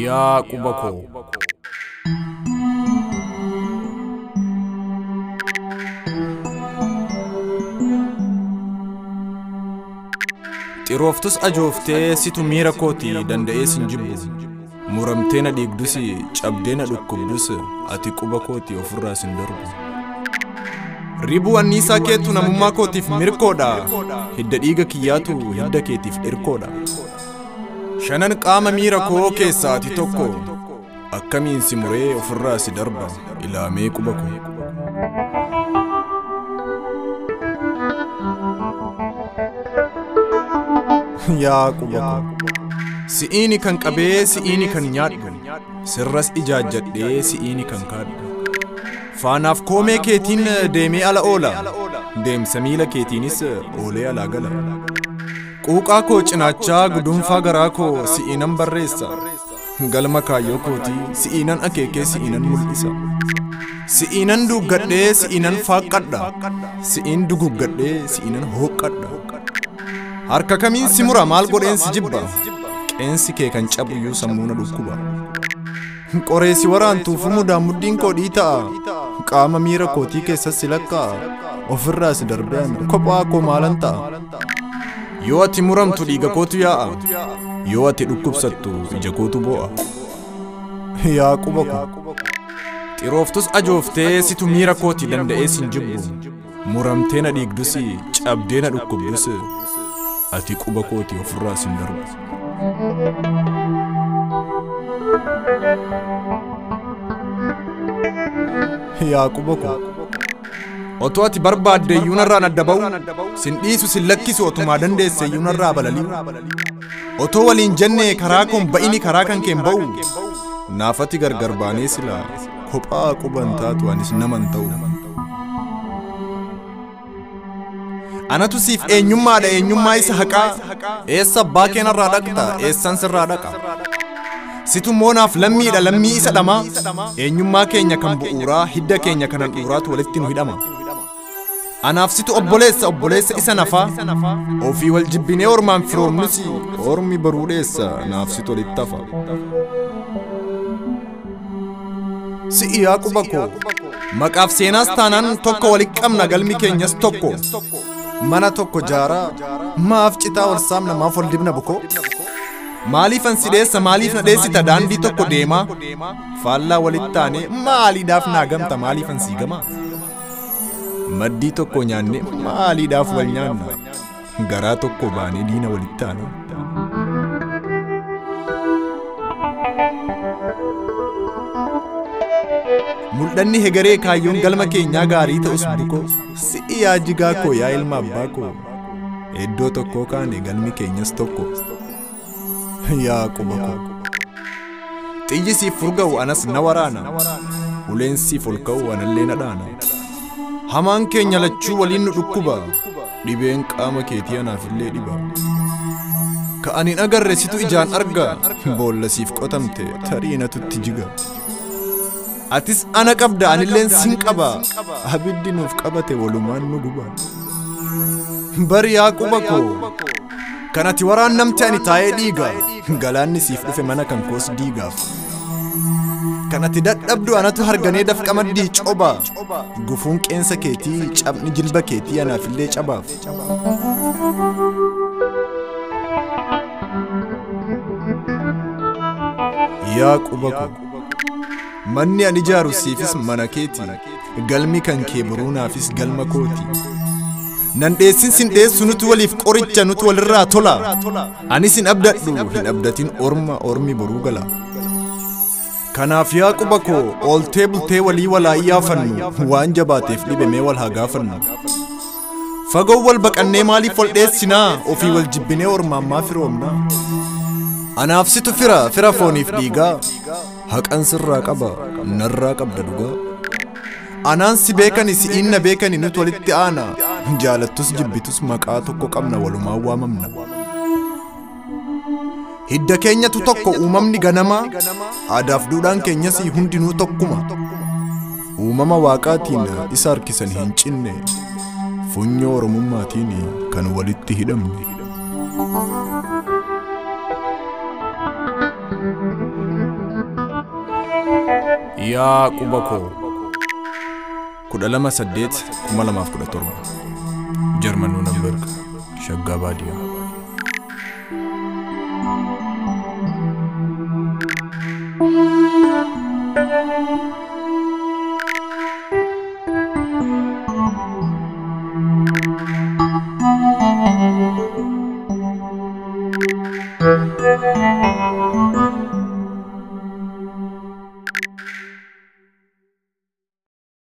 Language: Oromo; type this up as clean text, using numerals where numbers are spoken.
Yaa quba koo. Xirooftus ajooftee situ miira kootii danda'ee sin jibbu. Muramtee na dhiigdus cabdee na dhukkubdus ati quba kootii ofirraa sin darbu. Ribuu anniisaa keetu namummaa kootiif mirkoodha. Hidda dhiiga kiyyaatu hidda keetiif dhirkoodha. Shanan qaama miira koo keessaa ati tokko. Akkamiin si muree ofirraa si darba ilaamee quba koo. Yaa quba koo. Si'iini kan qabee si'iini kan nyaadhu. Sirras ijaajjadhee si'iini kan kaadhu. Faanaaf koomee keetiin deemee ala oola. Deemsa miila keetiinis oolee alaa gala. Quuqaa koo cinaachaa guduunfaa garaa koo si'iinan barreessa. Galma kaayyoo kootii si'iinan akeekee si'iinan mul'isa. Si'iinan duuggadhee si'iinan faaqqadha. Si'iin duguggadhee si'iinan hooqqadha. Harka kamiin si mura maal godheen si jibba. Qeensi kee kan cabuyyuu sammuu na dhukkuba. Qoree si waraantuuf mudaan mudhiin koo dhiita'a. Qaama miira kootii keessas si lakkaa'a. Ofirraa si darbee ana kophaa koo maalan ta'a. Yoo ati muramtu dhiiga kootu yaa'a. Yoo ati dhukkubsattu ija kootu boo'a. Yaa quba koo. Xirooftus ajooftee situ miira kootii danda'ee sin jibbu. Muramtee na dhiigdus cabdee na dhukkubdus ati quba kootii ofirraa sin darbu. Yaa quba koo. Otoo ati barbaadde iyyuu narraan adda ba'u, sin dhiisu sin lakkisu otumaa dandeesse iyyuu narraa balali'u. Otoo waliin jennee karaa koon ba'ini karaa kan keen ba'u, naafati gargar baanee silaa kophaa quban taatu anis naman ta'u. Anatu siif eenyummaadha eenyummaa isa haqaa, eessa abbaa kee narraa dhaqxa eessan sirraa dhaqa. Situ moonaaf lammiidha lammii isa dhamaa, eenyummaa keenya kan bu'uuraa hidda keenya kan handhuuraatu walitti nu hidhama. Anaaf situ obboleessa obboleessa isa nafaa, ofii wal jibbinee ormaan firoomnus ormi baruu dheessa naaf situ walitti hafa. Si'i yaa quba koo. Maqaaf seenaas taanaan tokko walitti qabna galmi keenyas tokko. Mana tokko jaaraa maaf citaa wal saamna maaf wal dibna bukoo. Maaliif an si dheessa maaliif na dheessita daandii tokko deemaa. Faallaa walitti taane maaliidhaaf naa gamta maaliif an sii gamaa. Maddii tokko nyaanne maaliidhaaf wal nyaanna. Garaa tokko baanee diina walitti taana. Mul'anni hegaree kaayyoon galma keenyaa gaarii ta'us bukoo. Si'i yaa jigaa koo yaa ilma abbaa koo. Iddoo tokkoo kaane galmi keenyas tokko. Yaa quba koo. Xiyyi siif furga'u anas na waraana. Uleen siif ol ka'u anallee na dhaana. Hamaan keenya lachuu waliin nu dhukkuba. Dhibeen qaama keetii anaafillee dhiba. Ka ani hin agarre situ ijaan arga. Boolla siif qotamte tarii natutti jiga. Atis ana qabda anilleen sin qaba. Abiddi nuuf qabate walumaan nu guba. Bari yaa quba koo. Kan ati waraannamte ani taa'ee dhiiga. Galaanni siif dhufe mana kan koos diigaaf. Kan ati dadhabdu anatu harganee dafqa maddii coba. Gufuun qeensa keetii cabni jilba keetii anaafillee cabaaf. Yaa quba koo. Manni ani ijaaru siifis mana keeti. Galmi kan kee boruu naafis galma kooti. Nan dheessin sin dheessu nuti waliif qoricha nuti walirraa tola. Anis hin abdadhu hin abdatin orma ormi boruu gala. Kanaaf yaa quba koo ooltee bultee walii walaa iyyaafannu waan jabaateef dhibamee wal haa gaafannu. Fagoo wal baqannee maaliif wal dheessinaa ofii wal jibbinee ormaan maa firoomnaa. Anaaf situ fira fira fooniif dhiigaa. Haqan sirraa qaba narraa qabda dhugaa. Anaan si beekani si'iin na beekani nuti walitti aana. Jaalattus jibbitus maqaa tokko qabna walumaan waamamna. Hidda keenyatu tokko uumamni ganamaa, aadaaf duudhaan keenyas hundinuu tokkuma. Uumama waaqaatiin isa harkisan hin cinne, funyoo Oromummaatiin kan walitti hidhamne. Yaa quba koo 12/8/2017 Jarman Nuunenberg, Shaggaa Baadiyaa.